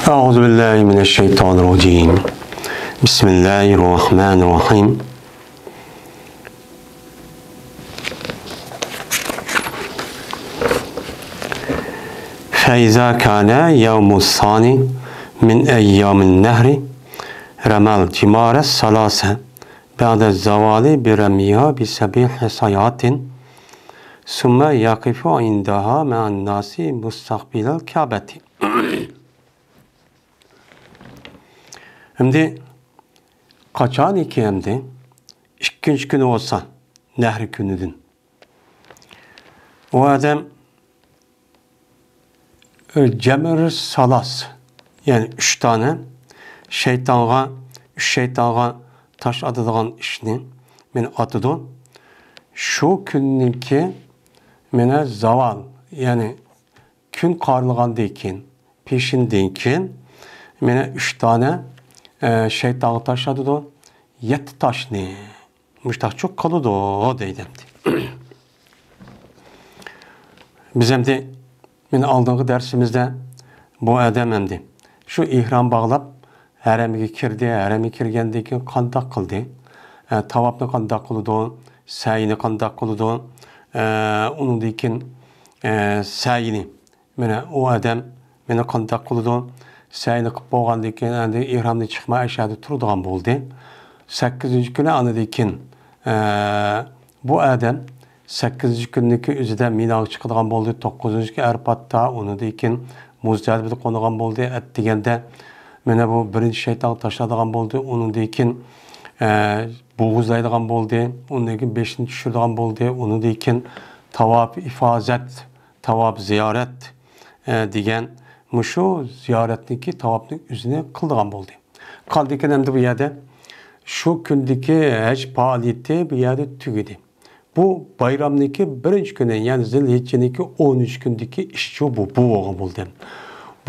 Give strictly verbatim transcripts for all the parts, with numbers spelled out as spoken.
أعوذ بالله من الشيطان الرجيم. بسم الله الرحمن الرحيم. فإذا كان يوم الثاني من أيام النحر رمى الجمار الثلاثة بعد الزوال برميها بسبع حصيات ثم يقف عندها مع الناس مستقبل الكعبة. ئەمدى قاچانكى ئەمدى ئىككىنچى كۈنى بولسا، نەھرى كۈنىدىن، ئۇ ئادەم، ئى، جەمرە سالاس، يەنى ئۈچ دانە شەيتانغا، ئۈچ شەيتانغا تاش ئاتىدىغان ئىشنى مانا ئاتىدۇ. شۇ كۈننىڭكى مانا زاۋال، يەنى كۈن قارىلغاندىن كېيىن، پېشىندىن كېيىن مانا ئۈچ دانە، ئە، شەيتانغا تاش ئاتىدۇ. يەتتە تاشنى مۇشتاقچۇ قىلىدۇ دەيدۇ ئەمدى. بىز ئەمدى مانا ئالدىنقى دەرسىمىزدە بۇ ئادەم ئەمدى شۇ ئېھرام باغلاپ، ھەرەمگە كىردى. ھەرەمگە كىرگەندىن كېيىن قانداق قىلدى؟ ئە، تاۋاپنى قانداق قىلىدۇ؟ سەينى قانداق قىلىدۇ؟ ئە، ئۇنىڭدىن كېيىن، ئە، سەينى، مانا ئۇ ئادەم مانا قانداق قىلىدۇ؟ سەينى قىلىپ بولغاندىن كېيىن، ئەمدى ئېھرامدىن چىقماي ئەشەدە تۇرىدىغان بولدى. سەككىزىنچى كۈنى ئاندىن كېيىن، ئە، بۇ ئادەم سەككىزىنچى كۈننىڭكى ئۆزىدە مىناغا چىقىدىغان بولدى. توققۇزىنچى كۈنى ئەرپاتتا، ئۇنىڭدىن كېيىن مۇزدەلىپىدە قونىدىغان بولدى. ئەتىگەندە مانا بۇ بىرىنچى شەيتانغا تاشلايدىغان بولدى. ئۇنىڭدىن كېيىن، ئە، بوغۇزلايدىغان بولدى. ئۇنىڭدىن كېيىن بېشىنى چۈشۈرىدىغان بولدى. ئۇنىڭدىن كېيىن تاۋاپ ئىفازەت، تاۋاپ زىيارەت، ئە، دېگەن مۇشۇ زىيارەتنىڭكى تاۋاپنىڭ ئۆزىنى قىلىدىغان بولدى. قالدىكىن ئەمدى بۇ يەردە شۇ كۈندىكى ھەج پائالىيىتى بۇ يەردە تۈگىدى. بۇ بايرامنىڭكى بىرىنچى كۈنى، يەنى زىلھىججىنىڭكى ئون ئۈچ كۈندىكى ئىشچۇ بۇ، بۇ بولغان بولدى.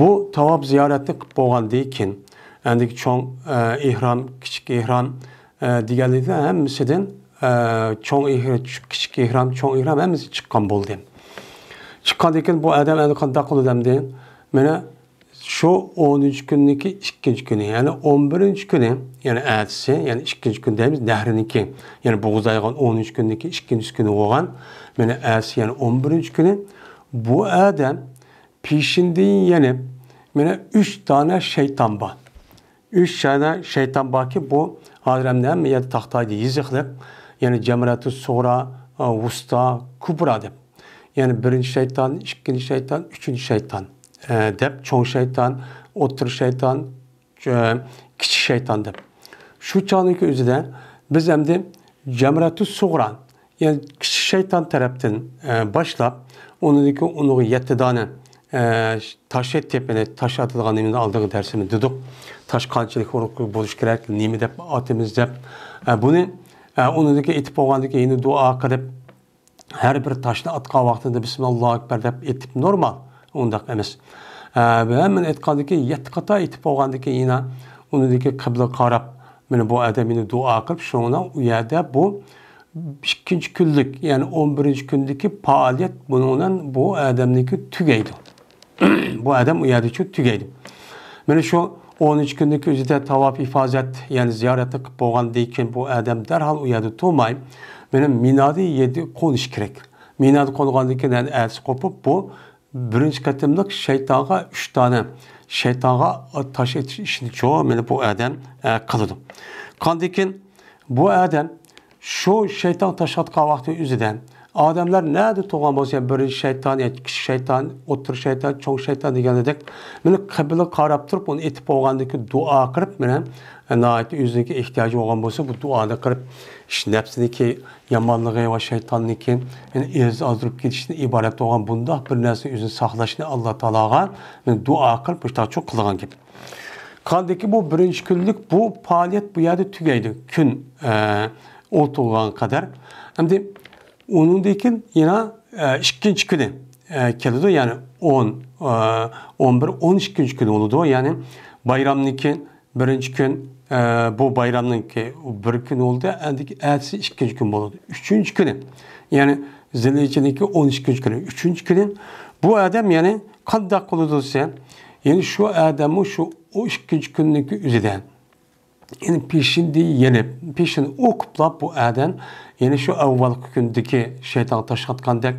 بۇ تاۋاپ زىيارەتنى قىلىپ بولغاندىن كېيىن، ئەندىكى چوڭ، ئە، ئېھرام، كىچىك ئېھرام، ئە، دېگەنلىكتە ھەممىسىدىن، ئە، چوڭ ئېھر-، كىچىك ئېھرام، چوڭ ئېھرام ھەممىسى چىققان بولدى. چىققاندىن كېيىن بۇ ئادەم ئەمدى قانداق قىلىدۇ ئەمدى؟ مانا شۇ ئون ئۈچ كۈننىڭكى ئىككىنچى كۈنى، يەنى ئون بىرىنچى كۈنى، يەنى ئەتىسى، يەنى ئىككىنچى كۈن دەيمىز، نەھرىنىڭكى، يەنى بوغۇزلايدىغان ئون ئۈچ كۈننىڭكى ئىككىنچى كۈنى بولغان، مانا ئەتىسى، يەنى ئون بىرىنچى كۈنى بۇ ئادەم پېشىندىن يەنە مانا ئۈچ دانە شەيتان بار. ئۈچ دانە شەيتان باركى، بۇ ھازىر ھەممە يەردە تاختايدا يېزىقلىق، يەنى جەمرەتۇ سۇغرا، ۋۇستا، كۇبرا دەپ. يەنى بىرىنچى شەيتان، ئىككىنچى شەيتان، ئۈچىنچى شەيتان، ئە، دەپ، چوڭ شەيتان، ئوتتۇرا شەيتان، ئە، كىچىك شەيتان دەپ. شۇ چاغنىڭكى ئۆزىدە بىز ئەمدى جەمرەتۇ سۇغرا، يەنى كىچىك شەيتان تەرەپتىن، ئە، باشلاپ، ئۇنىڭدىن كېيىن ئۇنىڭغا يەتتە دانە، ئە، تاش ئېتىپ، يەنى تاش ئاتىدىغان نېمىنى ئالدىنقى دەرسىمىزدە دېدۇق. تاش قانچىلىك بولۇش كېرەك، نېمە دەپ ئاتىمىز دەپ. ئە، بۇنى، ئە، ئۇنىڭدىن كېيىن ئېتىپ بولغاندىن كېيىن يەنە دۇئا قىلىپ، ھەر بىر تاشنى ئاتقان ۋاقتىدا بىسمىللاھۇ ئەكبەر دەپ ئېتىپ نورمال. ئۇنداق ئەمەس. ئە، ھەممىنى ئېتقاندىن كېيىن يەتتە قاتا ئېتىپ بولغاندىن كېيىن يەنە ئۇنىڭدىن كېيىن قىبلىگە قاراپ، مانا بۇ ئادەم يەنە دۇئا قىلىپ، شۇڭا ئۇ يەردە بۇ ئىككىنچى كۈنلۈك، يەنى ئون بىرىنچى كۈندىكى پائالىيەت بۇنىڭ بىلەن بۇ ئادەمنىڭكى تۈگەيدۇ. بۇ ئادەم ئۇ يەردىچۇ تۈگەيدۇ. مانا شۇ ئون ئۈچ كۈننىڭكى ئۆزىدە تاۋاپ ئىفازەت، يەنى زىيارەتنى قىلىپ بولغاندىن كېيىن بۇ ئادەم دەرھال ئۇ يەردە تۇرماي، مانا مىنادا يەردە قونۇش كېرەك. مىنادا قونغاندىن كېيىن يەنە ئەتىسى قوپۇپ، بۇ بىرىنچى قېتىملىق شەيتانغا ئۈچ دانە شەيتانغا تاش ئېتىش ئىشىنىچۇ مانا بۇ ئادەم، ئە، قىلىدۇ. قاندىن كېيىن بۇ ئادەم شۇ شەيتان تاش ئاتقان ۋاقتى ئۆزىدە ئادەملەر نەدە تۇرغان بولسا، يەنى بىرىنچى شەيتان، ياكى كىچىك شەيتان، ئوتتۇرا شەيتان، چوڭ شەيتان دېگەندەك، مانا قىبلىگە قاراپ تۇرۇپ، ئۇنى ئېتىپ بولغاندىن كېيىن دۇئا قىلىپ، مانا ناھايىتى ئۆزىنىڭكى ئېھتىياجى بولغان بولسا، بۇ دۇئانى قىلىپ، ئىش نەپسىنىڭكى يامانلىقى ۋە شەيتاننىڭكى، يەنى ئېزىز ئازدۇرۇپ كېتىشتىن ئىبارەت بولغان بۇنداق بىر نەرسىدىن ئۆزىنى ساقلاشنى ئاللا تائالاغا، مانا دۇئا قىلىپ، مۇشۇنداق قىلغان گەپ. قاندىكى بۇ بىرىنچى كۈنلۈك بۇ پائالىيەت بۇ يەردە تۈگەيدۇ. كۈن، ئە، ئولتۇرغان قەدەر. ئەمدى ئۇنىڭدىن كېيىن يەنە، ئە، ئىككىنچى كۈنى، ئە، كېلىدۇ. يەنى ئون، ئە، ئون بىر، ئون ئىككىنچى كۈنى بولىدۇ. يەنى بايرامنىڭكى بىرىنچى كۈن، ئە، بۇ بايرامنىڭكى بىر كۈنى بولدى. ئەندىكى ئەتىسى ئىككىنچى كۈن بولىدۇ. ئۈچىنچى كۈنى، يەنى زىلھىججىنىڭكى ئون ئىككىنچى كۈنى، ئۈچىنچى كۈنى بۇ ئادەم يەنى قانداق قىلىدۇ دېسە، يەنى شۇ ئادەممۇ شۇ ئۇ ئىككىنچى كۈننىڭكى ئۆزىدە، يەنى پېشىندە يېنىپ، پېشىنى ئوقۇپلا بۇ ئادەم، يەنى شۇ ئاۋۋالقى كۈندىكى شەيتانغا تاشلاتقاندەك،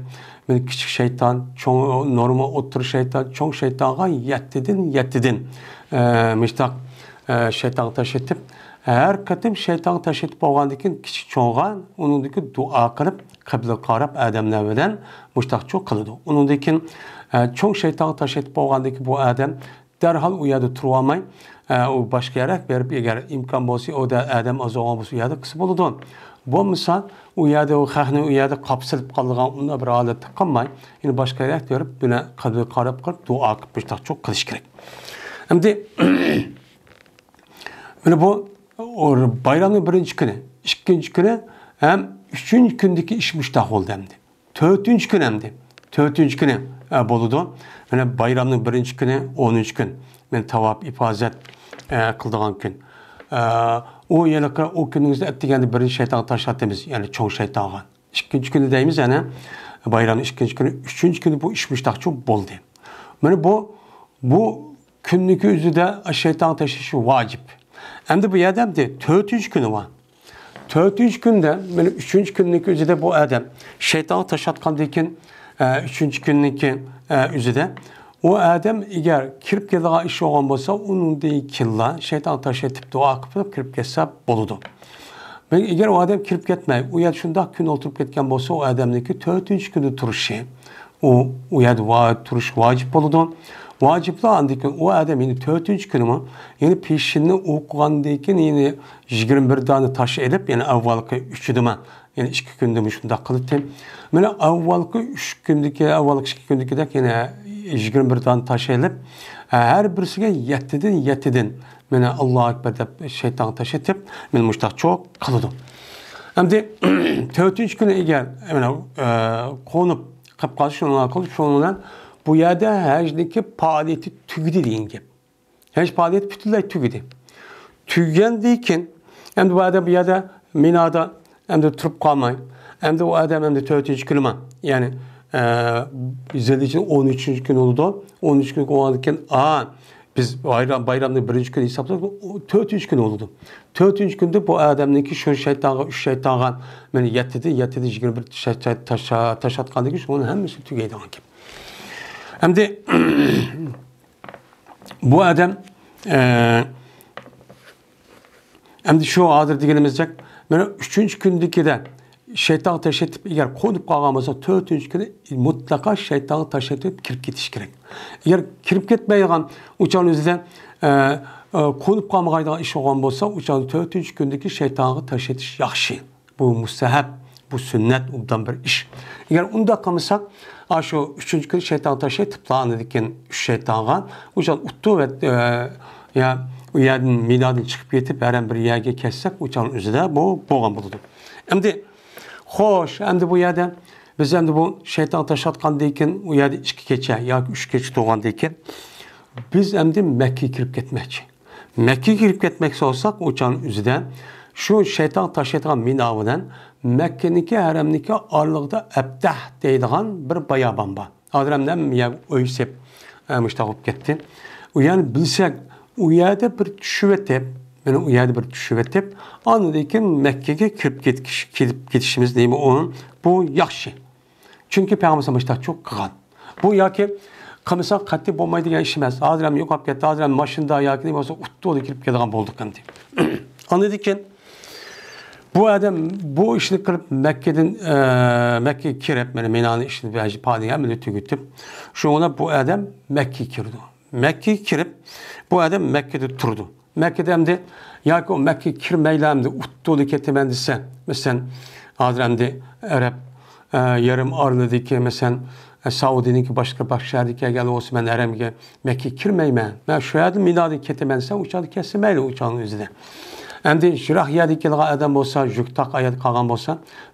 مانا كىچىك شەيتان، چوڭ، نورمال، ئوتتۇرا شەيتان، چوڭ شەيتانغا يەتتىدىن، يەتتىدىن، ئە، مۇشتاق، ئە، شەيتانغا تاشلىتىپ، ھەر قېتىم شەيتانغا تاشلىتىپ بولغاندىن كېيىن كىچىك چوڭغا ئۇنىڭدىكى دۇئا قىلىپ، قىبلىگە قاراپ ئادەملەر بىلەن مۇشتاقچۇ قىلىدۇ. ئۇنىڭدىن كېيىن، ئە، چوڭ شەيتانغا تاشلىتىپ بولغاندىن كېيىن بۇ ئادەم دەرھال ئۇ يەردە تۇرۇۋالماي، ئە، ئۇ باشقا يەرگە بېرىپ، ئەگەر ئىمكان بولسا، ئۇ يەردە ئادەم ئاز بولغان بولسا، ئۇ يەردە قىلسا بولىدۇ. بولمىسا، ئۇ يەردە ئۇ خەقنى ئۇ يەردە قاپسىلىپ قالىدىغان ئۇنداق بىر ھالەتتە قالماي، يەنە باشقا يەرگە بېرىپ، يەنە قىبلىگە قاراپ قىلىپ، دۇئا قىلىپ، مۇشتاقچۇ قىلىش كېرەك. ئەمدى، مانا بۇ، ئۇ بايرامنىڭ بىرىنچى كۈنى، ئىككىنچى كۈنى ھەم ئۈچىنچى كۈندىكى ئىش مۇشتاق بولدى ئەمدى. تۆتىنچى كۈنى ئەمدى. تۆتىنچى كۈنى، ئە، بولىدۇ. مانا بايرامنىڭ بىرىنچى كۈنى، ئونىنچى كۈن. مانا تاۋاپ ئىپازەت، ئە، قىلىدىغان كۈن. ئە، ئۇ ھېلىقى ئۇ كۈننىڭ ئۆزىدە ئەتىگەندە بىرىنچى شەيتانغا تاشلىتىمىز، يەنى چوڭ شەيتانغا. ئىككىنچى كۈنى دەيمىز يەنە. بايرامنىڭ ئىككىنچى كۈنى، ئۈچىنچى كۈنى بۇ ئىش مۇشتاقچۇ بولدى. مانا بۇ، بۇ كۈننىڭكى ئۆزىدە شەيتانغا تاشلىشى ۋاجىپ. ئەمدى بۇ يەردە ئەمدى تۆتىنچى كۈنى بار. تۆتىنچى كۈندە، مانا ئۈچىنچى كۈننىڭكى ئۆزىدە بۇ ئادەم شەيتانغا تاشلاتقاندىن كېيىن، ئە، ئۈچىنچى كۈننىڭكى، ئە، ئۆزىدە ئۇ ئادەم ئەگەر كىرىپ كېتىدىغان ئىش بولغان بولسا، ئۇنىڭدىن كېيىنلا شەيتانغا تاشلىتىپ دۇئا قىلىپ كىرىپ كەتسە بولىدۇ. ئەگەر ئۇ ئادەم كىرىپ كەتمەي، ئۇ يەردە شۇنداق كۈن ئولتۇرۇپ كەتكەن بولسا، ئۇ ئادەمنىڭكى تۆتىنچى كۈنى تۇرۇشى، ئۇ، ئۇ يەردە ۋا-، تۇرۇش ۋاجىپ بولىدۇ. ۋاجىپلا ئاندىن كېيىن ئۇ ئادەم يەنە تۆتىنچى كۈنىمۇ، يەنە پېشىننى ئوقۇغاندىن كېيىن يەنە يىگىرمە بىر دانە تاش ئېلىپ، يەنە ئاۋۋالقى ئۈچىدىمۇ، يەنە ئىككى كۈندىمۇ شۇنداق قىلاتتى. مانا ئاۋۋالقى ئۈچ كۈندىكى، ئاۋۋالقى ئىككى كۈندىكىدەك يەنە يىگىرمە بىر دانە تاش ئېلىپ، ھەر بىرسىگە يەتتىدىن، يەتتىدىن، مانا، ئاللاھۇ ئەكبەر دەپ شەيتانغا تاشلىتىپ، مانا مۇشتاق چوق قىلىدۇ. ئەمدى تۆتىنچى كۈنى ئەگەر، مانا، ئە، قونۇپ قېلىپ قالسا، شۇنىڭ ئارقىلىق، شۇنىڭ بىلەن بۇ يەردە ھەجنىڭكى پائالىيىتى تۈگىدى دېگەن گەپ. ھەج پائالىيىتى پۈتۈنلەي تۈگىدى. تۈگىگەندىن كېيىن، ئەمدى بۇ ئادەم بۇ يەردە مىنادا ئەمدى تۇرۇپ قالماي، ئەمدى ئۇ ئادەم ئەمدى تۆتىنچى كۈنىما، يەنى، ئە، زىلھىججىنىڭ ئون ئۈچىنچى كۈنى بولىدۇ. ئون ئۈچىنچى كۈنى بولغاندىن كېيىن، ئا، بىز بايرام، بايرامنى بىرىنچى كۈنى ھېسابلىساق، ئۇ تۆتىنچى كۈنى بولىدۇ. تۆتىنچى كۈندە بۇ ئادەمنىڭكى شۇ شەيتانغا، ئۈچ شەيتانغا، مانا يەتتىدىن، يەتتىدىن يىگىرمە بىر شەيتان تاش-، تاشلاتقاندىن كېيىن شۇنىڭ ھەممىسى تۈگەيدىغان گەپ. ئەمدى بۇ ئادەم، ئە، ئەمدى شۇ ھازىر دېگىنىمىزدەك، مانا ئۈچىنچى كۈندىكىدە شەيتانغا تاشلىتىپ، ئەگەر قونۇپ قالغان بولسا، تۆتىنچى كۈنى مۇتلەقا شەيتانغا تاشلىتىپ كىرىپ كېتىش كېرەك. ئەگەر كىرىپ كەتمەيدىغان، ئۇ چاغنىڭ ئۆزىدە، ئە، ئە، قونۇپ قالمىغايدىغان ئىش بولغان بولسا، ئۇ چاغدا تۆتىنچى كۈندىكى شەيتانغا تاشلىتىش ياخشى. بۇ مۇستەھەب، بۇ سۈننەت، ئوبدان بىر ئىش. ئەگەر ئۇنداق قىلمىساق، ئاشۇ ئۈچىنچى كۈنى شەيتانغا تاشلىتىپلا، ئاندىن كېيىن ئۈچ شەيتانغا، ئۇ چاغدا ئۇتتۇ ۋە، ئە، يا ئۇ يەردىن مىنادىن چىقىپ كېتىپ، ھەر بىر يەرگە كەتسەك، ئۇ چاغنىڭ ئۆزىدە بۇ بولغان بولىدۇ. ئەمدى، خوش، ئەمدى بۇ يەردە بىز ئەمدى بۇ شەيتانغا تاشلاتقاندىن كېيىن، ئۇ يەردە ئىككى كېچە ياكى ئۈچ كېچە تۇرغاندىن كېيىن، بىز ئەمدى مەككىگە كىرىپ كەتمەكچى. مەككىگە كىرىپ كەتمەكچى بولساق، ئۇ چاغنىڭ ئۆزىدە شۇ شەيتانغا تاشلىتىدىغان مىنا بىلەن مەككىنىڭكى ھەرەمنىڭكى ئارىلىقىدا ئەبتەھ دەيدىغان بىر بايابان بار. ھازىر ھەممە يەر ئۆي سېپ، ئە، مۇشۇنداق بولۇپ كەتتى. ئۇ يەرنى بىلسەك، ئۇ يەردە بىر چۈشۈۋېتىپ، مانا ئۇ يەردە بىر چۈشۈۋېتىپ، ئاندىن كېيىن مەككىگە كىرىپ كېتىش-، كىرىپ كېتىشىمىز نېمە ئۇ؟ بۇ ياخشى. چۈنكى پەيغەمبەر مۇشۇنداق چوق قىلغان. بۇ ياكى قىلمىساق قەتئىي بولمايدىغان ئىش ئەمەس. ھازىر ھەم يوقاپ كەتتى، ھازىر ھەم ماشىنىدا ياكى نېمە بولسا ئۇتتۇرىدا كىرىپ كېلىدىغان بولدۇق ئەمدى. ئاندىن كېيىن بۇ ئادەم بۇ ئىشنى قىلىپ مەككىدىن، ئە، مەككىگە كىرىپ، مانا مىنانى ئىشىنى بەجى پادىگە ھەممىنى تۈگىتىپ، شۇڭا بۇ ئادەم مەككىگە كىرىدۇ. مەككىگە كىرىپ، بۇ ئادەم مەككىدە تۇرىدۇ. مەككىدە ئەمدى ياكى ئۇ مەككىگە كىرمەيلا ئەمدى ئۇتتۇرىدا كېتىمەن دېسە، مەسىلەن، ھازىر ئەمدى ئەرەب، ئە، يېرىم ئارىلىدىكى، مەسىلەن، ئە، سەئۇدىنىڭكى باشقا، باشقا شەھەردىن كەلگەن بولسا، مەن ھەرەمگە مەككىگە كىرمەيمەن. مەن شۇ يەردىن مىنادىن كېتىمەن دېسە، ئۇ چاغدا كەتسە مەيلى، ئۇ چاغنىڭ ئۆزىدە. ئەمدى يىراق يەردىن كېلىدىغان ئادەم بولسا، يۈك تاق ئايەت قالغان بولسا،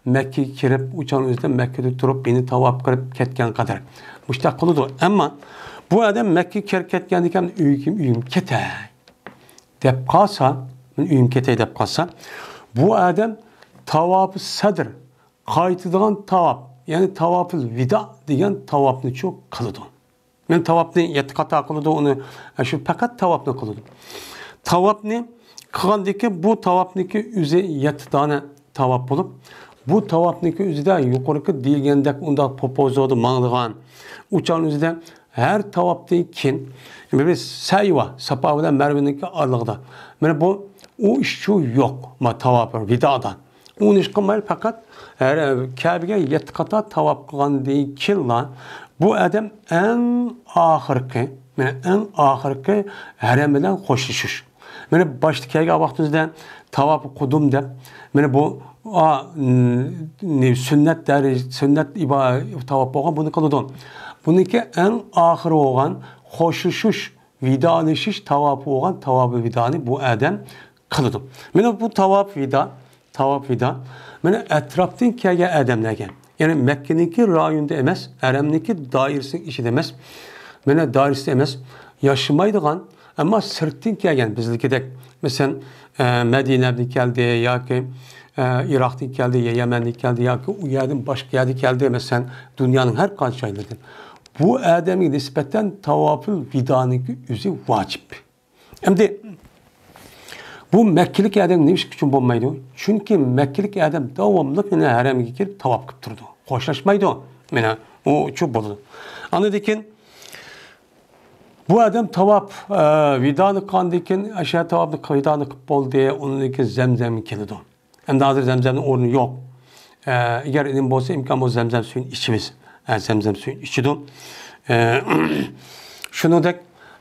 مەككىگە كىرىپ، ئۇ چاغنىڭ ئۆزىدە مەككىدە تۇرۇپ، مېنى تاۋاپ قىلىپ كەتكەن قەدەر. مۇشۇنداق قىلىدۇ. ئەمما بۇ ئادەم مەككىگە كىرىپ كەتكەندىن كېيىن ئۆيگە، ئۆيۈم كېتەي دەپ قالسا، مەن ئۆيۈم كېتەي دەپ قالسا، بۇ ئادەم تاۋاپى سەدر، قايتىدىغان تاۋاپ، يەنى تاۋاپىل ۋىدا دېگەن تاۋاپنىچۇ قىلىدۇ. مەن تاۋاپنى يەتتە قاتا قىلىدۇ، ئۇنى، ئە، شۇ پەقەت تاۋاپنى قىلىدۇ. تاۋاپنى قىلغاندىكىن بۇ تاۋاپنىكى ئۆزى يەتتە دانە تاۋاپ بولۇپ، بۇ تاۋاپنىكى ئۆزىدە يۇقىرىقى دېگەندەك ئۇنداق پوپوزودا ماڭىدىغان، ئۇ چاغنىڭ ئۆزىدە ھەر تاۋاپتىن كېيىن بىر سەي بار، ساپا بىلەن مەرۋىنىڭكى ئارىلىقىدا. مانا بۇ، ئۇ ئىش شۇ يوق، ما تاۋاپ ۋىدادا. ئۇنى ئىش قىلمايلا پەقەت ھەر، كەبىگە يەتتە قاتا تاۋاپ قىلغاندىن كېيىنلا بۇ ئادەم ئەڭ ئاخىرقى، مانا ئەڭ ئاخىرقى ھەرەم بىلەن خوشلىشىش. مانا باشتا كەلگەن ۋاقتىمىزدا تاۋاپ قۇدۇم دەپ، مانا بۇ، ئا، ن-، سۈننەت دەرىجە، سۈننەت ئىبا-، تاۋاپ بولغان بۇنى قىلىدۇ. بۇنىڭكى ئەڭ ئاخىرى بولغان خوشلىشىش، ۋىدالىشىش تاۋاپى بولغان تاۋاپى ۋىدانى بۇ ئادەم قىلىدۇ. مانا بۇ تاۋاپ ۋىدا، تاۋاپ ۋىدا. مانا ئەتراپتىن كەلگەن ئادەملەرگە، يەنى مەككىنىڭكى رايونىدا ئەمەس، ھەرەمنىڭكى دائىرىسىنىڭ ئىچىدە ئەمەس. مانا دائىرىسىدە ئەمەس، ياشىمايدىغان، ئەمما سىرتتىن كەلگەن بىزدىكىدەك، مەسىلەن، ئە، مەدىنەدىن كەلدى ياكى، ئە، ئىراقتىن كەلدى، يا يەمەندىن كەلدى ياكى ئۇ يەردىن باشقا يەردىن كەلدى، مەسىلەن، دۇنيانىڭ ھەر قايسى جايلىرىدىن. بۇ ئادەمگە نىسبەتەن تاۋاپۇل ۋىدانىڭكى ئۆزى ۋاجىپ. ئەمدى بۇ مەككىلىك ئادەم نېمە ئىش ئۈچۈن بولمايدۇ؟ چۈنكى مەككىلىك ئادەم داۋاملىق يەنە ھەرەمگە كىرىپ تاۋاپ قىلىپ تۇرىدۇ. خوشلاشمايدۇ. مانا ئۇ ئۈچۈن بولىدۇ. ئاندىن كېيىن بۇ ئادەم تاۋاپ، ئە، ۋىدانى قىلغاندىن كېيىن، ئەشە تاۋاپنى ۋىدانى قىلىپ بولدى، ئۇنىڭدىن كېيىن زەمزەمگە كېلىدۇ. ئەمدى ھازىر زەمزەمنىڭ ئورنى يوق. ئە، ئەگەر ئىلىم بولسا، ئىمكان بولسا زەمزەم سۈيىنى ئىچىمىز. ئە، زەمزەم سۈيىنى ئىچىدۇ. ئە، شۇنىڭدەك،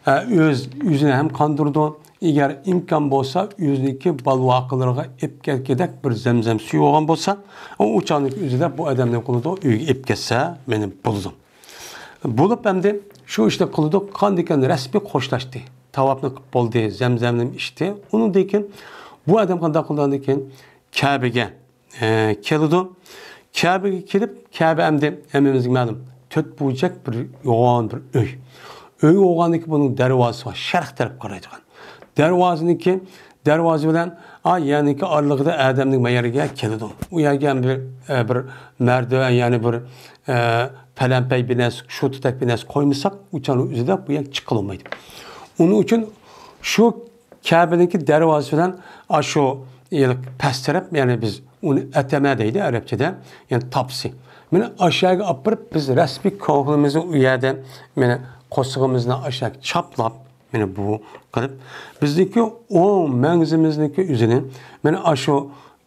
ئە، ئۆز، ئۆزىنى ھەم قاندۇرىدۇ. ئەگەر ئىمكان بولسا، ئۆزىنىڭكى بالا-ۋاقىلىرىغا ئېلىپ كەتكۈدەك بىر زەمزەم سۈيى بولغان بولسا، ئۇ، ئۇ چاغنىڭ ئۆزىدە بۇ ئادەم نېمە قىلىدۇ؟ ئۆيگە ئېلىپ كەتسە، مانا بولىدۇ. بولۇپ ئەمدى شۇ ئىشنى قىلىدۇ، قاندىكىن رەسمىي خوشلاشتى. تاۋاپنى قىلىپ بولدى، زەمزەمنى ئىچتى. ئۇنىڭدىن كېيىن بۇ ئادەم قانداق قىلىدۇ؟ ئاندىن كېيىن كەبىگە، ئە، كېلىدۇ. كەبىگە كېلىپ، كەبە ئەمدى ھەممىمىزگە مەلۇم، تۆت بۇرجەك بىر يوغان بىر ئۆي. ئۆي بولغاندىكىن بۇنىڭ دەرۋازىسى بار، شەرق تەرەپ قارايدىغان. دەرۋازىنىڭكى، دەرۋازا بىلەن، ئا، يەرنىڭكى ئارىلىقىدا ئادەمنىڭ ما يەرگە كېلىدۇ. ئۇ يەرگە بىر، ئە، بىر مەردىۋەن، يەنى بىر، ئە، پەلەمپەي بىر نەرسە، شۇ تۈتەك بىر نەرسە قويمىساق، ئۇ چاغنىڭ ئۆزىدە بۇ يەر چىققىلى بولمايدۇ. ئۇنىڭ ئۈچۈن شۇ كەبىنىڭكى دەرۋازىسى بىلەن ئاشۇ پەس تەرەپ، يەنى بىز ئۇنى ئەتەمە دەيدۇ ئەرەبچىدە، يەنى تاپسى. مانا ئاشۇ يەرگە ئاپىرىپ، بىز رەسمىي كۆڭلىمىزنى ئۇ يەردە، مانا قورسىقىمىزنى ئاشۇ يەرگە چاپلاپ، مانا بۇ قىلىپ، بىزنىڭكى ئوڭ مەڭزىمىزنىڭكى ئۆزىنى، مانا ئاشۇ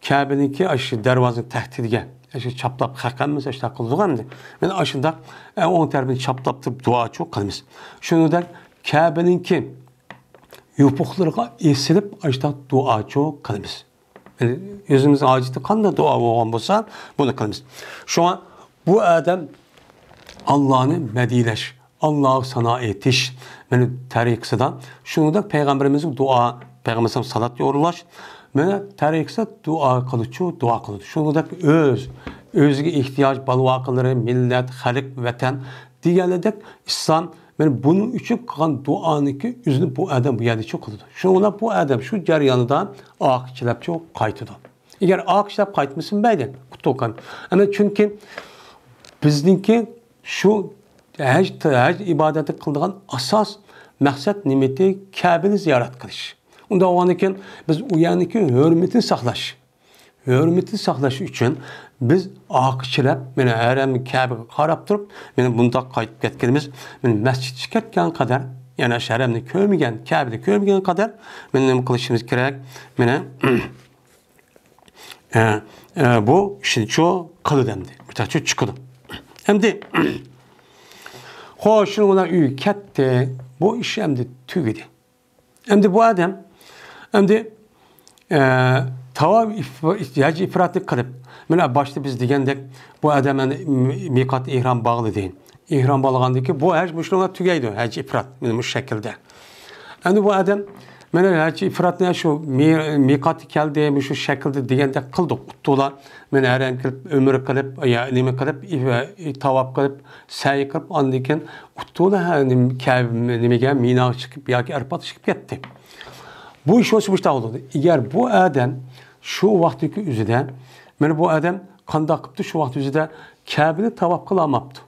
كەبىنىڭكى ئاشۇ دەرۋازىنىڭ تەھتىدىگە، ئاشۇ چاپلاپ، خەقەممىز ئاشۇنداق قىلىدىغۇ ئەمدى. مانا ئاشۇنداق، ئە، ئوڭ تەرىپىنى چاپلاپ تۇرۇپ دۇئاچۇ قىلىمىز. شۇنىڭدەك كەبىنىڭكى يوپۇقلىرىغا ئېسىلىپ، ئاشۇنداق دۇئاچۇ قىلىمىز. يەنى ئۆزىمىزنىڭ ھاجىتى قانداق دۇئا بولغان بولسا، بۇنى قىلىمىز. شۇڭا بۇ ئادەم ئاللانى مەدھىيلەش، ئاللاغا سانا ئېيتىش، مانا تەرىقىسىدا. شۇنىڭدەك پەيغەمبىرىمىزگە دۇئا، پەيغەمبىرىمىزگە سالات يوللاش، مانا تەرىقىسىدا دۇئا قىلىدۇچۇ، دۇئا قىلىدۇ. شۇنىڭدەك ئۆز، ئۆزىگە ئېھتىياج، بالا-ۋاقىلىرى، مىللەت، خەلق، ۋەتەن دېگەنلىدەك ئىسلام، مانا بۇنىڭ ئۈچۈن قىلغان دۇئانىكى ئۆزىنى بۇ ئادەم بۇ يەردىچۇ قىلىدۇ. شۇنىڭ بىلەن بۇ ئادەم شۇ جەريانىدا ئاخىرچىلەپچۇ قايتىدۇ. ئەگەر ئاخىرچىلەپ قايتمىسىمۇ بەيدى، قۇتۇلغان. ئەمما چۈنكى بىزنىڭكى شۇ ھەج، ھەج ئىبادەتنى قىلىدىغان ئاساس مەقسەت نېمىتى؟ كەبىنى زىيارەت قىلىش. ئۇنداق بولغاندىكىن بىز ئۇ يەرنىڭكى ھۆرمىتىنى ساقلاش. ھۆرمىتىنى ساقلاش ئۈچۈن بىز ئارقا چىرەپ، مانا ھەرەم كەبىگە قاراپ تۇرۇپ، مانا بۇنداق قايتىپ كەتكىنىمىز، مانا مەسچىتكە كەتكەن قەدەر، يەنى شۇ ھەرەمنى كۆرمىگەن، كەبىنى كۆرمىگەن قەدەر، مانا نېمە قىلىشىمىز كېرەك؟ مانا، ئە، ئە، بۇ ئىشنىچۇ قىلىدۇ ئەمدى. مۇشۇنداقچۇ چىقىدۇ. ئەمدى، خوش، شۇنىڭ بىلەن ئۆيگە كەتتى. بۇ ئىش ئەمدى تۈگىدى. ئەمدى بۇ ئادەم، ئەمدى، ئە، تاۋاپ ئىف-، ھەج ئىپراتنى قىلىپ، مانا باشتا بىز دېگەندەك، بۇ ئادەم ئەمدى مىقات ئېھرام باغلىدى. ئېھرام باغلىغاندىن كېيىن بۇ ھەج مۇشۇنىڭغا تۈگەيدۇ، ھەج ئىپرات، مانا مۇشۇ شەكىلدە. ئەمدى بۇ ئادەم، مانا ھەج ئىپراتنى شۇ مى-، مىقاتقا كەلدى، مۇشۇ شەكىلدە دېگەندەك قىلدۇق، ئۇتتۇلا. مانا ھەرەم كېلىپ، ئۆمرە قىلىپ، يا نېمە قىلىپ، ئىف-، تاۋاپ قىلىپ، سەي قىلىپ، ئاندىن كېيىن ئۇتتۇلا، ھە، نېمە، كە-، نېمىگە، مىناغا چىقىپ ياكى ئەرپاتقا چىقىپ كەتتى. بۇ ئىش بولسا مۇشۇنداق بولىدۇ. ئەگەر بۇ ئادەم شۇ ۋاقىتتىكى ئۆزىدە، مانا بۇ ئادەم قانداق قىپتۇ شۇ ۋاقىت ئۆزىدە؟ كەبىنى تاۋاپ قىلالماپتۇ.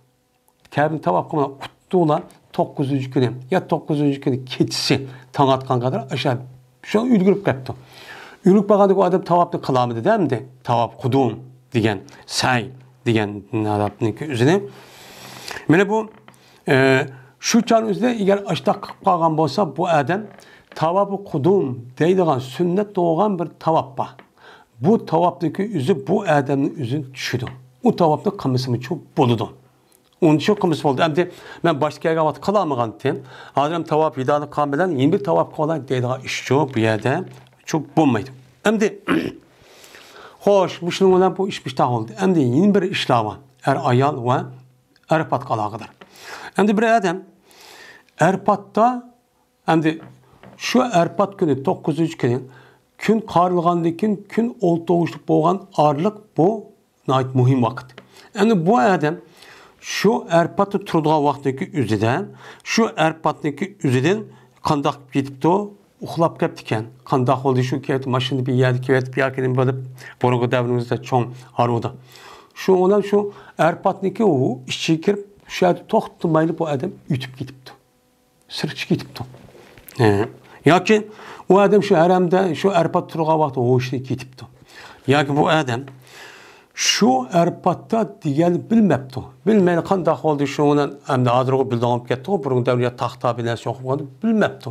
كەبىنى تاۋاپ قىلماي ئۇتتۇلا، توققۇزىنچى كۈنى يا توققۇزىنچى كۈنى كېچىسى تاڭ ئاتقانغا قەدەر ئاشۇ شۇ ئۈلگۈرۈپ قاپتۇ. ئۈلگۈرۈپ قالغاندىكىن ئۇ ئادەم تاۋاپنى قىلالمىدى-دە ئەمدى. تاۋاپ قۇدۇم دېگەن سەي دېگەن نەرەپنىڭكى ئۆزىنى. مانا بۇ، ئە، شۇ چاغنىڭ ئۆزىدە ئەگەر ئاشتاق قىلىپ قالغان بولسا، بۇ ئادەم تاۋاپى قۇدۇم دەيدىغان سۈننەت بولغان بىر تاۋاپ بار. بۇ تاۋاپنىڭكى ئۆزى بۇ ئادەمنىڭ ئۆزىنى چۈشىدۇ. ئۇ تاۋاپنى قىلمىسىمۇچۇ بولىدۇ. ئۇنى شۇ قىلمىسا بولدى. ئەمدى مەن باشتا كەلگەن ۋاقىتتا قىلالمىغانتىم. ھازىر ھەم تاۋاپ ۋىدانى قىلغان بىلەن يەنە بىر تاۋاپ قىلالاي دەيدىغان ئىشچۇ بۇ يەردە شۇ بولمايدۇ. ئەمدى خوش، مۇشۇنىڭ بىلەن بۇ ئىش مۇشتاق بولدى. ئەمدى يەنە بىر ئىشلار بار. ئەر ئايال ۋە ئەرپاتقا ئالاقىدار. ئەمدى بىر ئادەم ئەرپاتتا ئەمدى شۇ ئەرپات كۈنى، توققۇزىنچى كۈنى، كۈن قارىلغاندىن كېيىن كۈن ئولتۇرغۇچلۇق بولغان ئارىلىق بۇ ناھايىتى مۇھىم ۋاقىت. ئەمدى بۇ ئادەم شۇ ئەرپاتتا تۇرىدىغان ۋاقتىدىكى ئۆزىدە، شۇ ئەرپاتنىڭكى ئۆزىدىن قانداق كېتىپتۇ؟ ئۇخلاپ كەپتىكەن. قانداق بولدى شۇ كەيت ماشىنىدا بىر يەردە كېۋەت بىر يەرگە نېمە بولۇپ، بۇرۇنقى دەۋرىمىزدە چوڭ ھارۋىدا. شۇ بىلەن شۇ ئەرپاتنىڭكى ئۇ ئىچىگە كىرىپ، شۇ يەردە توختىمايلا بۇ ئادەم ئۆتۈپ كېتىپتۇ. سىرتقا كېتىپتۇ. ئە، ياكى ئۇ ئادەم شۇ ھەرەمدە، شۇ ئەرپات تۇرغان ۋاقتى ھوشىدىن كېتىپتۇ. ياكى بۇ ئادەم شۇ ئەرپاتتا دېگەننى بىلمەپتۇ. بىلمەيلا قانداق بولدى، شۇنىڭ بىلەن ئەمدى ھازىرغۇ بىلىدىغان بولۇپ كەتتىغۇ، بۇرۇنقى دەۋرىدە تاختا بىلەن شۇ ئوقۇپ قالدى، بىلمەپتۇ.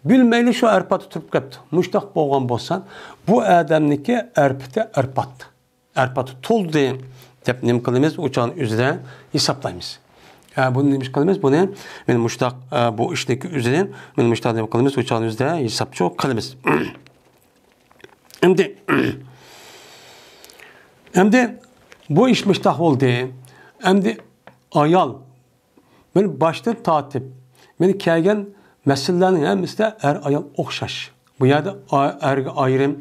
بىلمەيلا شۇ ئەرپاتتا تۇرۇپ كەپتۇ. مۇشۇنداق بولغان بولسا، بۇ ئادەمنىڭكى ئەرپىتى ئەرپات. ئەرپاتى تولدى دەپ نېمە قىلىمىز؟ ئۇ چاغنىڭ ئۆزىدە ھېسابلايمىز. ئە، بۇنى نېمە ئىش قىلىمىز؟ بۇنى مانا مۇشتاق، ئە، بۇ ئىشنىڭكى ئۆزىنى مانا مۇشتاق نېمە قىلىمىز؟ ئۇ چاغنىڭ ئۆزىدە ھېسابچۇ قىلىمىز. ئەمدى، ئەمدى بۇ ئىش مۇشتاق بولدى. ئەمدى ئايال مانا باشتىن تارتىپ، مانا كەلگەن مەسىلىلەرنىڭ ھەممىسىدە ئەر-ئايال ئوخشاش. بۇ يەردە ئا-، ئەرگە ئايرىم،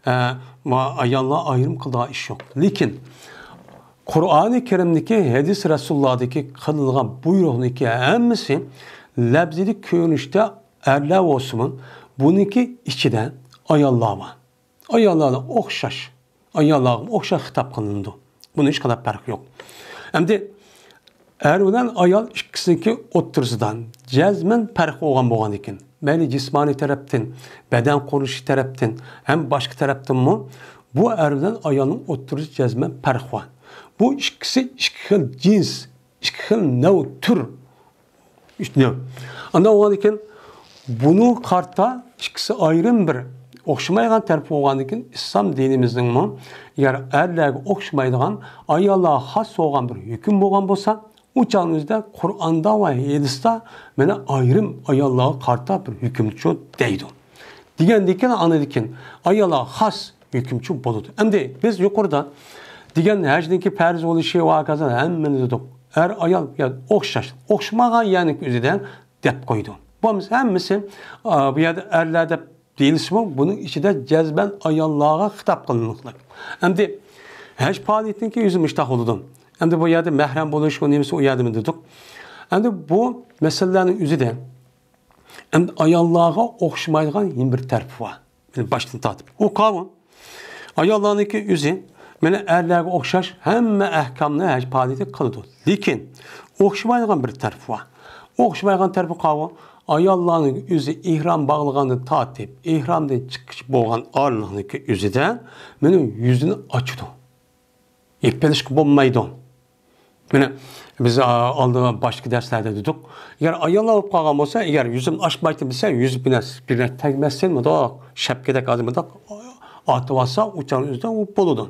ئە، ۋە ئاياللار ئايرىم قىلىدىغان ئىش يوق. لېكىن قۇرئانى كەرىمدىكى، ھەدىس رەسۇلۇللاھدىكى قىلىنغان بۇيرۇقنىڭكى ھەممىسى لەپزىدە كۆرۈنۈشتە ئەرلەر بولسىمۇ، بۇنىڭكى ئىچىدە ئاياللار بار. ئاياللارغا ئوخشاش، ئاياللارغا ئوخشاش خىتاب قىلىنىدۇ. بۇنىڭ ھېچقانداق پەرقى يوق. ئەمدى ئەر بىلەن ئايال ئىككىسىنىڭكى ئوتتۇرىسىدا جەزمەن پەرق بولغان بولغاندىكىن، مەيلى جىسمانىي تەرەپتىن، بەدەن قۇرۇلۇشى تەرەپتىن، ھەم باشقا تەرەپتىنمۇ بۇ ئەر بىلەن ئايالنىڭ ئوتتۇرىسىدا جەزمەن پەرق بار. بۇ ئىككىسى ئىككى خىل جىنس، ئىككى خىل نەۋ تۈر. ئۈچ نەۋ. ئانداق بولغاندىكىن بۇنىڭغا قارىتا ئىككىسى ئايرىم بىر ئوخشىمايدىغان تەرىپى بولغاندىكىن ئىسلام دىنىمىزنىڭمۇ ئەگەر ئەرلەرگە ئوخشىمايدىغان، ئاياللارغا خاس بولغان بىر ھۆكۈم بولغان بولسا، ئۇ چاغنىڭ ئۆزىدە قۇرئاندا ۋە ھەدىستە مانا ئايرىم ئاياللارغا قارىتا بىر ھۆكۈمچۇ دەيدۇ. دېگەندىكىن ئاندىن كېيىن ئاياللارغا خاس ھۆكۈمچۇ بولىدۇ. ئەمدى بىز يۇقىرىدا دېگەن ھەجنىڭكى پەرز بولۇشى ۋە ھاكازا ھەممىنى دېدۇق. ئەر-ئايال يا ئوخشاش، ئوخشىمىغان يەرنىڭ ئۆزىدە دەپ قويدۇ. بولمىسا ھەممىسى، ئا، بۇ يەردە ئەرلەر دەپ دېيىلسىمۇ، بۇنىڭ ئىچىدە جەزمەن ئاياللارغا خىتاب قىلىنماقلىق. ئەمدى ھەج پائالىيىتىنىڭكى ئۆزى مۇشتاق بولىدۇ. ئەمدى بۇ يەردە مەھرەم بولۇش، ئۇ نېمىسى، ئۇ يەردىمۇ دېدۇق. ئەمدى بۇ مەسىلىلەرنىڭ ئۆزىدە ئەمدى ئاياللارغا ئوخشىمايدىغان يەنە بىر تەرىپى بار. مانا باشتىن تارتىپ. ئۇ قاۋۇ. ئاياللارنىڭكى ئۆزى مانا ئەرلەرگە ئوخشاش ھەممە ئەھكامنى ھەج پائالىيىتى قىلىدۇ. لېكىن ئوخشىمايدىغان بىر تەرىپى بار. ئوخشىمايدىغان تەرىپى قاۋۇ. ئاياللارنىڭ ئۆزى ئېھرام باغلىغاندىن تارتىپ، ئېھرامدىن چىققىچە بولغان ئارىلىقنىڭكى ئۆزىدە مانا يۈزىنى ئاچىدۇ. يېپىۋېلىشقا بولمايدۇ. مانا بىز، ئا، ئالدىن باشتىكى دەرسلەردە دېدۇق. ئەگەر ئاياللار بولۇپ قالغان بولسا، ئەگەر يۈزۈمنى ئاچمايتتىم دېسە، يۈز بىلەن، بىلەن تەگمەستىن مۇنداق شەپكىدەك ھازىر مۇنداق ئاتىۋالسا، ئۇ چاغنىڭ ئۆزىدە ئۇ بولىدۇ.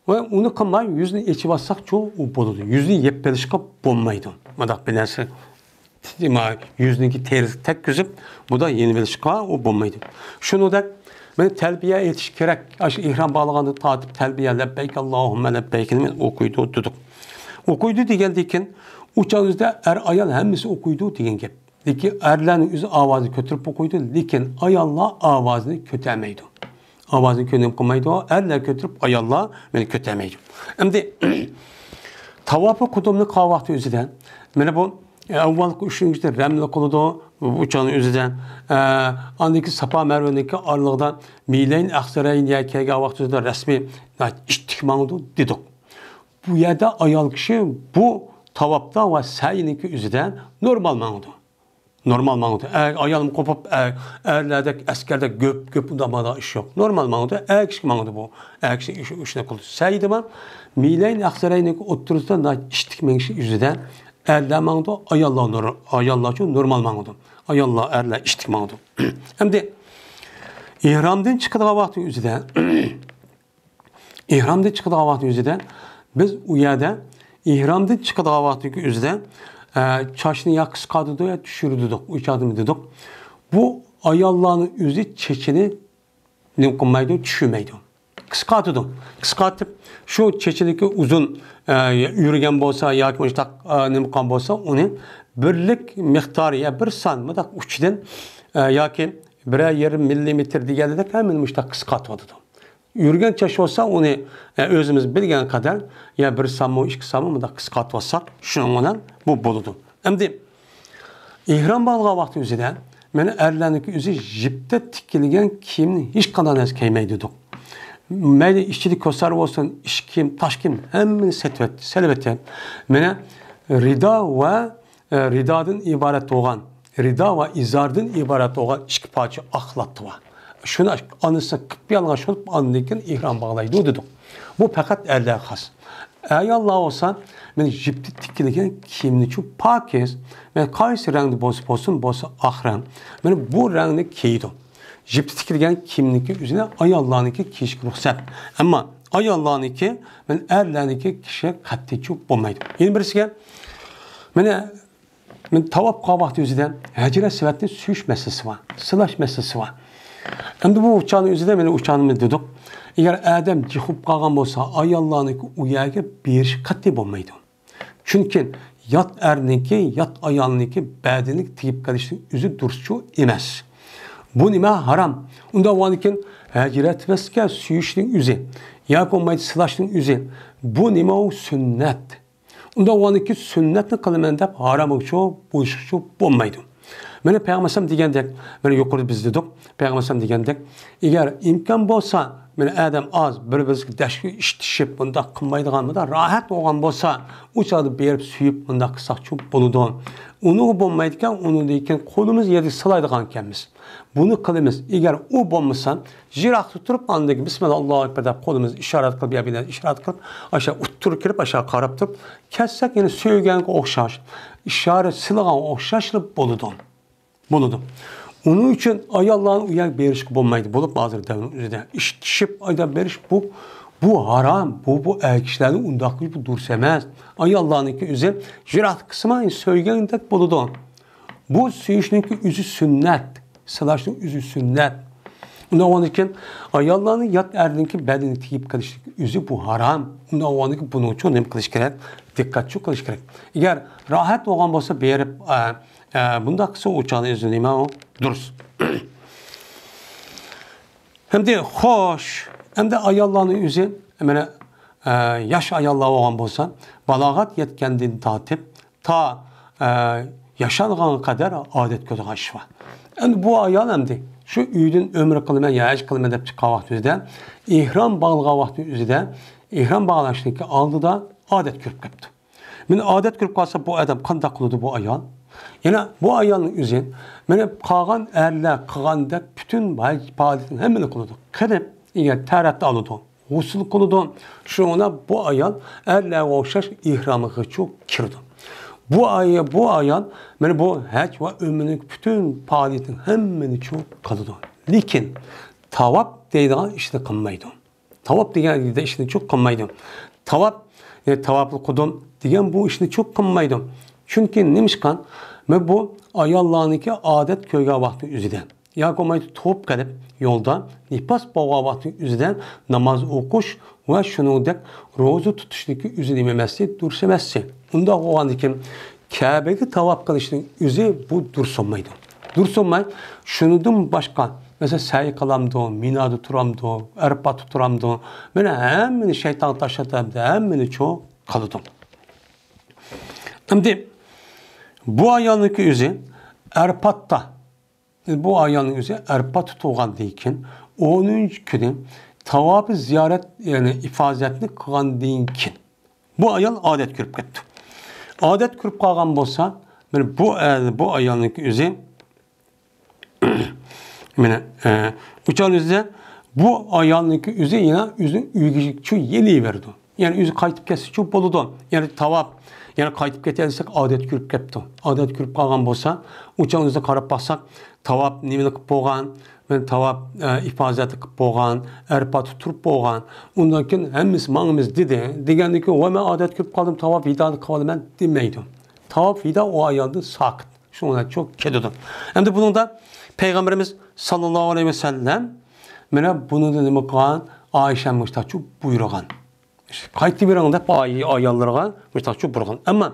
ۋە ئۇنى قىلماي، يۈزنى ئېچىۋالساقچۇ ئۇ بولىدۇ. يۈزنى يېپىۋېلىشقا بولمايدۇ. مۇنداق بىر نەرسە، يۈزنىڭكى تېرىسىنى تەگكۈزۈپ، بۇدا يېنىۋېلىشقا ئۇ بولمايدۇ. شۇنىڭدەك مانا تەلبىيە ئېيتىش كېرەك. ئاشۇ ئېھرام باغلىغاندىن تارتىپ تەلبىيە، لەببەيك ئاللاھۇممە لەببەيكنى مەن ئوقۇيدۇ دېدۇق. ئوقۇيدۇ دېگەندىن كېيىن، ئۇ چاغ ئۆزىدە ئەر-ئايال ھەممىسى ئوقۇيدۇ دېگەن گەپ. لېكىن ئەرلەرنىڭ ئۆزى ئاۋازىنى كۆتۈرۈپ ئوقۇيدۇ، لېكىن ئاياللار ئاۋازىنى كۆتەرمەيدۇ. ئاۋازىنى كۆتۈرۈپ قىلمايدۇ، ئەرلەر كۆتۈرۈپ، ئاياللار مانا كۆتەرمەيدۇ. ئەمدى تاۋاپى قۇدۇمنى قىلغان ۋاقتى ئۆزىدە، مانا بۇ ئەۋۋەلقى ئۈچىنچى رەملى قىلىدۇ، بۇ چاغنىڭ ئۆزىدە. ئە، ئاندىن كېيىن ساپا مەرۋىنىڭكى ئارىلىقىدا مىلەين ئەقسەرەين يەرگە كەلگەن ۋاقتى ئۆزىدە رەسمىي ئىتتىك ماڭىدۇ دېدۇق. بۇ يەردە ئايال كىشى بۇ تاۋاپتا ۋە سەينىڭكى ئۆزىدە نورمال ماڭىدۇ. نورمال ماڭىدۇ. ئە-، ئايالمۇ قوپۇپ، ئە-، ئەرلەردەك، ئەسكەردەك گۆپ-گۆپ ئۇنداق ماڭىدىغان ئىش يوق. نورمال ماڭىدۇ. ئەر كىشىگە ماڭىدۇ بۇ. ئەر كىشى ئىش-، ئىشنى قىلىدۇ. سەي دېمە، مىلەينى ئەخسەرەينىڭكى ئوتتۇرىسىدا ناھايىتى ئىشتىك مېڭىشى يۈزىدە ئەرلەر ماڭىدۇ، ئاياللار نور-، ئاياللارچۇ نورمال ماڭىدۇ. ئاياللار، ئەرلەر ئىشتىك ماڭىدۇ. ئەمدى ئېھرامدىن چىقىدىغان ۋاقتى يۈزىدە ئېھرامدىن چىقىدىغان ۋاقتى يۈزىدە بىز ئۇ يەردە ئېھرامدىن چىقىدىغان ۋاقتىدىكى ئۆزىدە، ئە، چاچنى يا قىسقارتىدۇ يا چۈشۈرىدۇ، ئۇ چاغدىمۇ دېدۇق. بۇ ئاياللارنىڭ ئۆزى چېچىنى نېمە قىلمايدۇ، چۈشۈرمەيدۇ. قىسقارتىدۇ. قىسقارتىپ، شۇ چېچىدىكى ئۇزۇن، ئە، يۈرگەن بولسا ياكى مۇشتاق، ئە، نېمە قىلغان بولسا، ئۇنى بىرلىك مىقدارى يا بىر سان مۇنداق ئۇچىدىن، ئە، ياكى بىرەر يېرىم مىللىمېتىر دېگەندەك ھەممىنى مۇشتاق قىسقارتىۋاتىدۇ. يۈرگەن چاچ بولسا ئۇنى، ئە، ئۆزىمىز بىلگەن قەدەر يا بىر سانمۇ، ئىككى سانمۇ مۇنداق قىسقارتىۋاتساق، شۇنىڭ بىلەن بۇ بولىدۇ. ئەمدى ئېھرام باغلىغان ۋاقتى ئۆزىدە مانا ئەرلەرنىڭكى ئۆزى يىپتا تىكىلگەن كىيىمنى ھېچقانداق نەرسە كىيمەيدۇ دېدۇق. مەيلى ئىچىدە كوسار بولسۇن، ئىچ كىيىم، تاش كىيىم، ھەممىنى سېتىۋەت-، سېلىۋېتىپ، مانا رىدا ۋە ئە، رىدادىن ئىبارەت بولغان، رىدا ۋە ئىزاردىن ئىبارەت بولغان ئىككى پارچە ئاق لاتتا بار. شۇنى ئانىسى قىپيالىڭاچ بولۇپ، ئاندىن كېيىن ئېھرام باغلايدۇ دېدۇق. بۇ پەقەت ئەرلەرگە خاس. ئاياللار بولسا، مانا يىپتا تىكىلگەن كىيىمنىچۇ پاكىز، مانا قايسى رەڭدە بولسا بولسۇن، بولسا ئاق رەڭ، مانا بۇ رەڭنى كىيىدۇ. يىپتا تىكىلگەن كىيىمنىڭكى ئۆزىنى ئاياللارنىڭكى كىيىشكە رۇخسەت. ئەمما ئاياللارنىڭكى، مانا ئەرلەرنىڭكى كىيىشى قەتئىيچۇ بولمايدۇ. يەنە بىرسىگە، مانا مانا تاۋاپ قىلغان ۋاقتى ئۆزىدە ھەجىرە ئەسۋەدنى سۆيۈش مەسىلىسى بار، سىلاش مەسىلىسى بار. ئەمدى بۇ ئۇچارنىڭ ئۆزىدە مانا ئۇچارنى دېدۇق. ئەگەر ئادەم جىق بولۇپ قالغان بولسا، ئاياللارنىڭكى ئۇ يەرگە بېرىش قەتئىي بولمايدۇ. چۈنكى يات ئەرنىڭكى، يات ئايالنىڭكى بەدىنىگە تېگىپ قېلىشنىڭ ئۆزى دۇرۇسچۇ ئەمەس. بۇ نېمە؟ ھارام. ئۇنداق بولغاندىكىن ھەجىرە ئەسۋەدكە سۆيۈشنىڭ ئۆزى ياكى بولمايدۇ سىلاشنىڭ ئۆزى، بۇ نېمە؟ ئۇ سۈننەت. ئۇنداق بولغاندىكىن سۈننەتنى قىلىمەن دەپ ھارامغىچۇ بولۇشقىچۇ بولمايدۇ. مانا پەيغەمبەر ئەلەيھىسسالام دېگەندەك، مانا يۇقىرىدا بىز دېدۇق، پەيغەمبەر ئەلەيھىسسالام دېگەندەك، ئەگەر ئىمكان بولسا، مانا ئادەم ئاز، بىر-بىرسىگە دەشكە ئىشتىشىپ، بۇنداق قىلمايدىغان، بۇنداق راھەت بولغان بولسا، ئۇ چاغدا بېرىپ سۆيۈپ، بۇنداق قىلساقچۇ بولىدۇ. ئۇنىڭغا بولمايدىكەن، ئۇنىڭدىن كېيىن قولىمىز يەرگە سىلايدىغان ئىكەنمىز. بۇنى قىلىمىز. ئەگەر ئۇ بولمىسا، يىراقتا تۇرۇپ، ئاندىن كېيىن بىسمىللا، ئاللاھۇ ئەكبەر دەپ قولىمىزنى ئىشارەت قىلىپ، يا بىلەن ئىشارەت قىلىپ، ئاشۇ ئۇتتۇرا كىرىپ، ئاشۇ قاراپ تۇرۇپ، كەتسەك يەنە سۆيگەنگە ئوخشاش، ئىشارە سىلىغانغا ئوخشاشلا بولىدۇ. بولىدۇ. ئۇنىڭ ئۈچۈن ئاياللارنى ئۇ يەرگە بېرىشكە بولمايدۇ. بولۇپ ھازىر دەۋرنىڭ ئۆزىدە ئىشتىشىپ ئايدا بېرىش بۇ، بۇ ھارام. بۇ، بۇ ئەر كىشىلەرنى ئۇنداق قىلىش بۇ دۇرۇس ئەمەس. ئاياللارنىڭكى ئۆزى يىراق قىسما سۆيگەندەك بولىدۇ. بۇ سۆيۈشنىڭكى ئۆزى سۈننەت. سىلاشنىڭ ئۆزى سۈننەت. ئۇنداق بولغاندىكىن ئاياللارنىڭ يات ئەرنىڭكى بەدىنىگە تېگىپ قېلىشلىق ئۆزى بۇ ھارام. ئۇنداق بولغاندىكىن بۇنىڭ ئۈچۈن نېمە قىلىش كېرەك؟ دىققەتچۇ قىلىش كېرەك. ئەگەر راھەت بولغان بولسا بېرىپ، ئە، ئە، بۇنداق قىلسا ئۇ چاغدا ئۆزى نېمە ئۇ؟ دۇرۇس. ئەمدى خوش، ئەمدى ئاياللارنىڭ ئۆزى، مانا، ئە، ياش ئاياللار بولغان بولسا، بالاغەت يەتكەندىن تارتىپ تا، ئە، ياشانغانغا قەدەر ئادەت كۆرىدىغان ئىش بار. ئەمدى بۇ ئايال ئەمدى شۇ ئۆيدىن ئۆمرە قىلىمەن يا ھەج قىلىمەن دەپ چىققان ۋاقتىدا، ئېھرام باغلىغان ۋاقتى ئۆزىدە، ئېھرام باغلاشنىڭكى ئالدىدا ئادەت كۆرۈپ قاپتۇ. مانا ئادەت كۆرۈپ قالسا، بۇ ئادەم قانداق قىلىدۇ بۇ ئايال؟ يەنە بۇ ئايالنىڭ ئۆزى، مانا قالغان ئەرلەر قىلغاندەك پۈتۈن پائالىيەتنىڭ ھەممىنى قىلىدۇ. قىلىپ، ئەگەر تەھارەتنى ئالىدۇ، غۇسۇل قىلىدۇ. شۇنىڭ بىلەن بۇ ئايال ئەرلەرگە ئوخشاش ئېھرامغىچۇ كىرىدۇ. بۇ ئاي-، بۇ ئايال مانا بۇ ھەج ۋە ئۆمرىنىڭ پۈتۈن پائالىيىتىنىڭ ھەممىنىچۇ قىلىدۇ. لېكىن تاۋاپ دەيدىغان ئىشنى قىلمايدۇ. تاۋاپ دېگەن ئىشنىچۇ قىلمايدۇ. تاۋاپ، يەنى تاۋاپۇل قۇدۇم دېگەن بۇ ئىشنىچۇ قىلمايدۇ. چۈنكى نېمىشقا؟ مانا بۇ ئاياللارنىڭكى ئادەت كۆرگەن ۋاقتى ئۆزىدە ياكى بولمايدۇ تۇغۇپ قېلىپ، يولدا نىپاس بولغان ۋاقتى ئۆزىدە ناماز ئوقۇش ۋە شۇنىڭدەك روزا تۇتۇشنىڭكى ئۆزى نېمە ئەمەسسى، دۇرۇس ئەمەسسى. ئۇنداق بولغاندىكىن كەبىگە تاۋاپ قىلىشنىڭ ئۆزى بۇ دۇرۇس بولمايدۇ. دۇرۇس بولماي، شۇنىڭدىن باشقا، مەسىلەن، سەي قىلامدۇ، مىنادا تۇرامدۇ، ئەرپاتتا تۇرامدۇ، مانا ھەممىنى شەيتانغا تاشلاپ، ھەممىنى چۇ قىلىدۇ. ئەمدى بۇ ئايالنىڭكى ئۆزى ئەرپاتتا بۇ ئايالنىڭ ئۆزى ئەرپا تۇتۇلغاندىن كېيىن، ئونىنچى كۈنى تاۋاپى زىيارەت، يەنى ئىفازەتنى قىلغاندىن كېيىن، بۇ ئايال ئادەت كۆرۈپ قاپتۇ. ئادەت كۆرۈپ قالغان بولسا، مانا بۇ، ئە، بۇ ئايالنىڭكى ئۆزى، مانا، ئە، ئۇچان ئۆزى، بۇ ئايالنىڭكى ئۆزى يەنە ئۆزىنىڭ ئۆيىگىچۇ يېنىۋېرىدۇ. يەنى ئۆزى قايتىپ كەتسىچۇ بولىدۇ. يەنى تاۋاپ، يەنى قايتىپ كېتەلىسەك ئادەت كۆرۈپ كەپتۇ. ئادەت كۆرۈپ قالغان بولسا، ئۇچان ئۆزى قاراپ باقساق، تاۋاپ نېمىنى قىلىپ بولغان؟ مەن تاۋاپ، ئە، ئىپازەتنى قىلىپ بولغان، ئەرپاتتا تۇرۇپ بولغان. ئۇندىن كېيىن ھەممىسى ماڭىمىز دېدى. دېگەندىن كېيىن، ۋاي، مەن ئادەت كۆرۈپ قالدىم، تاۋاپ ۋىدانى قىلىۋالىمەن دېمەيدۇ. تاۋاپ ۋىدا ئۇ ئايالدىن ساقىت. شۇنىڭ بىلەن چوق كېتىدۇ. ئەمدى بۇنىڭدا پەيغەمبىرىمىز ساللاللاھۇ ئەلەيھى ۋەسەللەم مانا بۇنىڭدا نېمە قىلغان؟ ئائىشە مۇشتاقچۇ بۇيرۇغان. قايتىپ بېرىڭ دەپ ئاي-، ئاياللىرىغا مۇشتاقچۇ بۇيرۇغان. ئەمما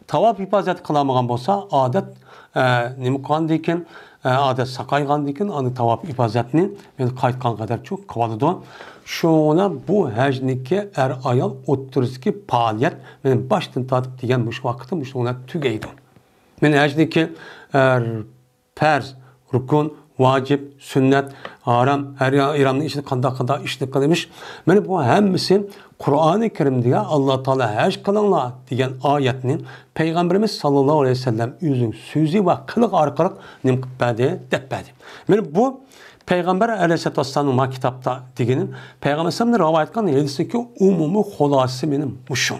تاۋاپ ئىپازەت قىلالمىغان بولسا، ئادەت، ئە، نېمە قىلغاندىكىن، ئە، ئادەت ساقايغاندىكىن، ئاندىن تاۋاپ ئىپازەتنى مەن قايتقان قەدەرچۇ قىلىۋالىدۇ. شۇڭا بۇ ھەجنىكى ئەر-ئايال ئوتتۇرىسىدىكى پائالىيەت مەن باشتىن تارتىپ دېگەن مۇشۇ ۋاقىتتا مۇشۇ بىلەن تۈگەيدۇ. مەن ھەجنىكى، ئە، پەرز، رۇكۇن، ۋاجىپ، سۈننەت، ھارام، ھەر ئىرامنىڭ ئىچىدە قانداق، قانداق ئىشنى قىلىمىش. مانا بۇ ھەممىسى قۇرئانى كەرىمدە ئاللا تائالا ھەج قىلىڭلار دېگەن ئايەتنى پەيغەمبىرىمىز ساللاللاھۇ ئەلەيھى ۋەسەللەم ئۆزىنىڭ سۆزى ۋە قىلىقى ئارقىلىق نېمە قىلىپ بەردى؟ دەپ بەردى. مانا بۇ پەيغەمبەر ئەلەيھىسسالاتۇ ۋەسسالامنىڭ ما كىتابتا دېگىنى، پەيغەمبەر ئەلەيھىسسالامدىن رىۋايەت قىلغان ھەدىسنىڭكى ئومۇمىي خۇلاسىسى مانا مۇشۇ.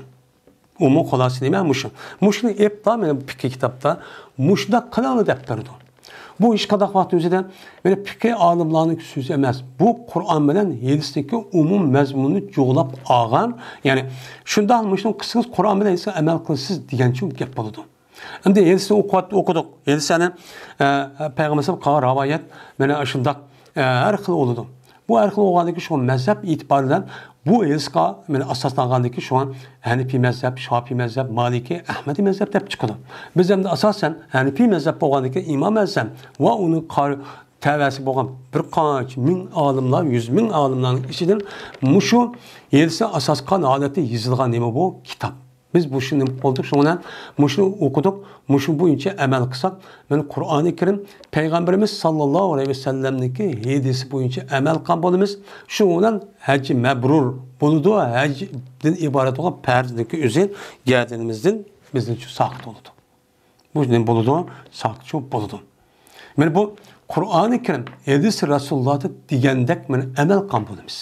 ئومۇمىي خۇلاسىسى نېمە؟ مۇشۇ. مۇشۇنى ئېلىپلا مانا پىقھى كىتابتا مۇشۇنداق قىلىڭلار دەپ بەردى. بۇ ھېچقانداق ۋاقىت ئۆزىدە مانا پىقھى ئالىملارنىڭ سۆزى ئەمەس. بۇ قۇرئان بىلەن ھەدىستىكى ئومۇم مەزمۇننى جۇغلاپ ئالغان، يەنى شۇنداق مۇشۇنى قىلسىڭىز قۇرئان بىلەن ھەدىسكە ئەمەل قىلىسىز دېگەنچە گەپ بولىدۇ. ئەمدى ھەدىسنى ئوقۇۋات-، ئوقۇدۇق. ھەدىسلەرنى، ئە، پەيغەمبەر قىلغان رىۋايەت مانا شۇنداق، ئە، ھەر خىل بولىدۇ. بۇ ھەر خىل بولغاندىكى شۇ مەزھەپ ئېتىبارى بىلەن بۇ ھەدىسقا مانا ئاساسلانغاندىكى شۇ ھەنىپىي مەزھەپ، شاپىئىي مەزھەپ، مالىكىي، ئەھمەدىي مەزھەپ دەپ چىقىدۇ. بىز ئەمدى ئاساسەن ھەنىپىي مەزھەپ بولغاندىكى ئىمام ئەزەم ۋە ئۇنىڭ قار-، تەۋەسى بولغان بىر قانچە مىڭ ئالىملار، يۈز مىڭ ئالىملارنىڭ ئىچىدىن مۇشۇ ھەدىسنى ئاساس قىلغان ھالەتتە يېزىلغان نېمە بۇ؟ كىتاب. بىز مۇشۇنى بىلدۇق، شۇنىڭ بىلەن مۇشۇنى ئوقۇدۇق، مۇشۇ بويىچە ئەمەل قىلساق، مانا قۇرئانى كەرىم پەيغەمبىرىمىز ساللاللاھۇ ئەلەيھى ۋەسەللەمنىڭكى ھەدىسى بويىچە ئەمەل قىلغان بولىمىز. شۇنىڭ بىلەن ھەج مەبرۇر بولىدۇ، ھەجدىن ئىبارەت بولغان پەرزنىڭكى ئۆزى گەدىنىمىزدىن بىزنىڭچۇ ساقىت بولىدۇ. بۇ نېمە بولىدۇ؟ ساقىتچۇ بولىدۇ. مانا بۇ قۇرئانى كەرىم، ھەدىسى رەسۇلۇللاھتا دېگەندەك مانا ئەمەل قىلغان بولىمىز.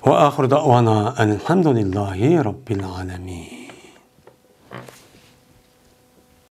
وآخر دعوانا أن الحمد لله رب العالمين.